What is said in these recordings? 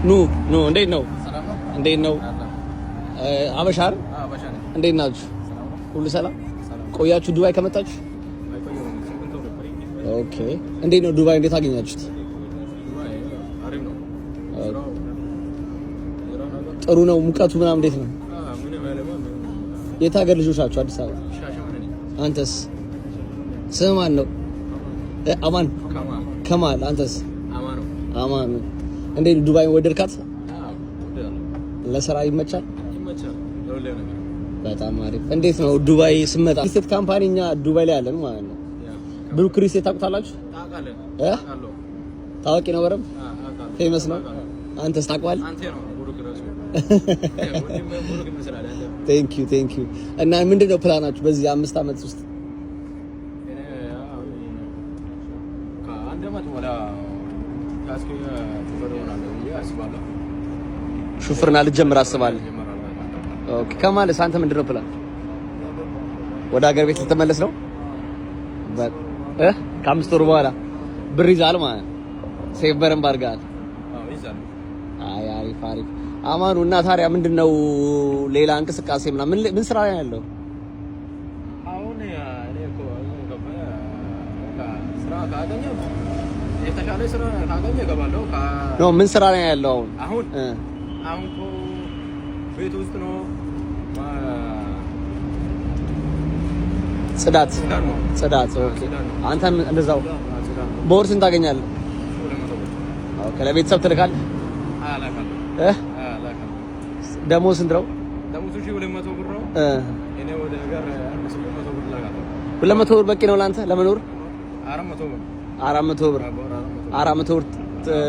ኑ ኑ። እንዴት ነው? እንዴት ነው? አበሻ አይደል? እንዴት ናችሁ? ሁሉ ሰላም? ቆያችሁ ዱባይ ከመጣችሁ? Okay። እንዴት ነው ዱባይ? እንዴት አገኛችሁት? ጥሩ ነው። ሙቀቱ ምናምን እንዴት ነው? የት ሀገር ልጆች ናቸው? አዲስ አበባ። አንተስ? ስም ማን ነው? አማን ከማል። አንተስ? አማን። እንዴት ዱባይ ወደድካት? ለስራ ይመቻል? በጣም አሪፍ። እንዴት ነው ዱባይ ስመጣ? Real estate company እኛ ዱባይ ላይ አለን ማለት ነው። ብሩክ real estate ታውቁታላችሁ? እ ታዋቂ ነው፣ በደምብ famous ነው። አንተስ ታውቀዋለህ? Thank you, thank you። እና ምንድን ነው ፕላናችሁ በዚህ 5 ዓመት ውስጥ? ከአንድ ዓመት በኋላ ሹፌር እሆናለሁ ብዬ አስባለሁ። ሹፍርና ልጀምር አስባለሁ። Okay። ከማለስ አንተ ምንድን ነው ፕላን? ወደ ሀገር ቤት ልትመለስ ነው? እ ከ5 ወር በኋላ ብር ይዛል ማለት ነው። Save በደንብ አድርገሃል። አይ አሪፍ አሪፍ። አማኑ፣ እና ታዲያ ምንድነው ሌላ እንቅስቃሴ ምናምን? ምን ስራ ላይ ያለው? አሁን እኔ እኮ ስራ ካገኘሁ፣ የተሻለ ስራ ካገኘ እገባለሁ። No፣ ምን ስራ ላይ ያለው አሁን? አሁን አሁን እኮ ቤት ውስጥ ነው። ጽዳት ጽዳት። Okay፣ አንተም እንደዛው። በወር ስንት ታገኛለህ? Okay፣ ለቤተሰብ ትልካለህ? እ ደሞዝ ስንት ነው? ደሞዙ 1200 ብር ነው። እኔ ወደ ሀገር 800 ብር እልካለሁ። 200 ብር በቂ ነው ለአንተ ለመኖር? 400 ብር። 400 ብር፣ 400 ብር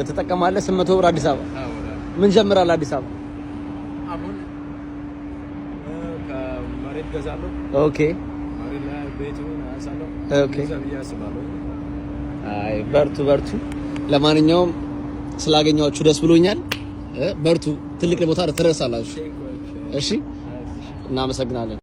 ትጠቀማለህ። 800 ብር አዲስ አበባ። ምን ጀምራለህ አዲስ አበባ? አሁን ከመሬት ገዛለሁ። መሬት ላይ ቤቱን አነሳለሁ። እንደዛ ብዬ አስባለሁ። አይ በርቱ በርቱ። ለማንኛውም ስላገኘኋችሁ ደስ ብሎኛል። በርቱ፣ ትልቅ ቦታ ትደርሳላችሁ። እሺ፣ እናመሰግናለን።